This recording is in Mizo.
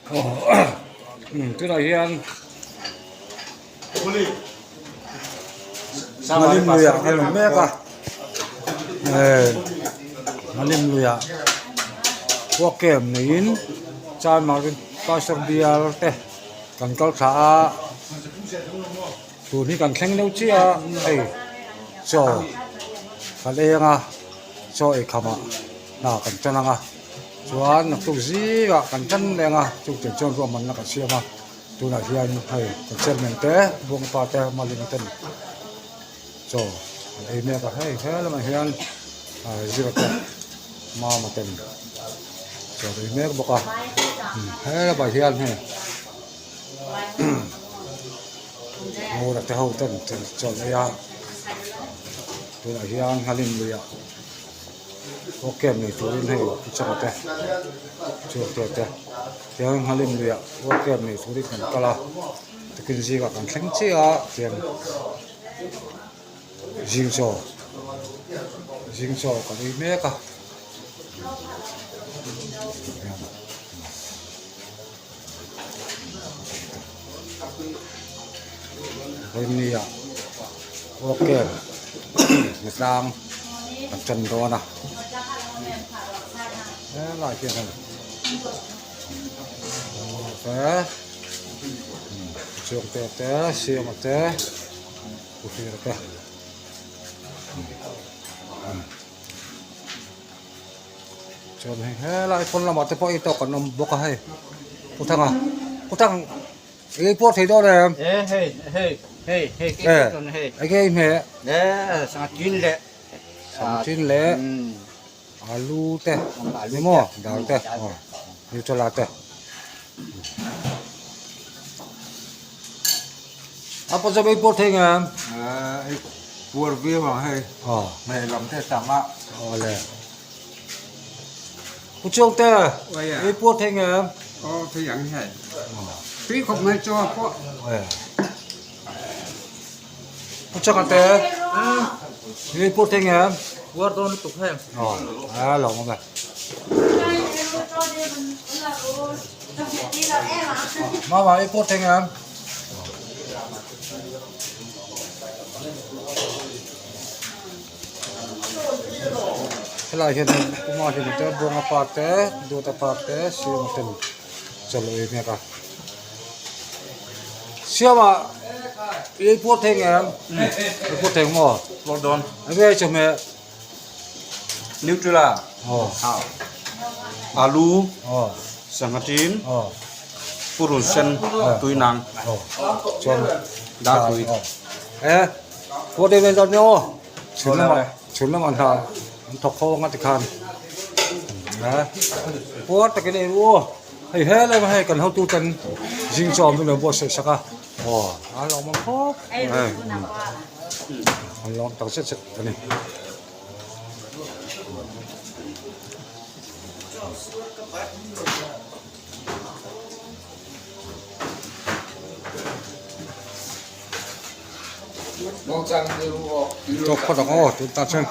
Tunah hian Nghalim luiah kan awm mek a Nghalim luiah khua kem neiin Chanmari Pastor bial te kan kal thla a tun hi kan thleng deuh chiah a hei chaw kan ei ang a chaw eikhamah hna kan tan ang a chuan naktuk zingah kan tan leh ang a chutiang chuan ruahmanna kan siam a. Tunah hian hei kan chairman te buangpa te Malina ten chaw an ei mek a hei he lamah hian zira te mama ten chaw an ei mek bawk a he lamah hian hei Ngura te ho ten chaw an ei a tunah hian Nghalim luiah aw camp nei turin hei pu chaka te chhuak te. Tiang nghalim luiah work camp nei turin kan kal a tukin zingah kan thleng chiah a tiang zing chaw zing chaw kan ei mek a. Vawinia work camp hnatlang an tan dawn a helai hian hei te chhungte te siama te puhlir te. Chuan hei helai pawn lamah te pawh ei tawk an awm bawk a hei Pu Thanga Pu Thang i ei pawh thei dawn em? E hei hei hei hei ke ke dawn hei e ke hmeh e sangha tin leh sangha tin leh alu te ni maw dal te aw nutella te a pawh chuan ei pawh thei ngem ei puar viau ang hei aw hmeh lam te tam a aw le Pu Chuangte ei puar thei ngem aw thei ang hei tui khawp mai chaw pawh Pu Changa te ei puar thei ngem puar dawn lutuk hei aw a lo awm e. Mama ei puar thei ngem. Helai hian Puma hian te Buanga pa te Duata pa te Siama ten chawlh ei mek a Siama i ei puar thei ngem ei puar thei maw puar dawn enge ei chawhmeh Nutella aw alu aw sangha tin aw purun sen tuinang aw chuan dar tui e puar deuh nen zawt nia aw chhun lamah chhun lamah hna an thawk ho anga tikhan puar takin ei ru aw hei helai hei kan hotu ten zing chaw min lo buatsaih sak a aw a lawmawm khawp mai an lawm tak zet zet a ni. Tawk phawt ang aw tun tan chuan.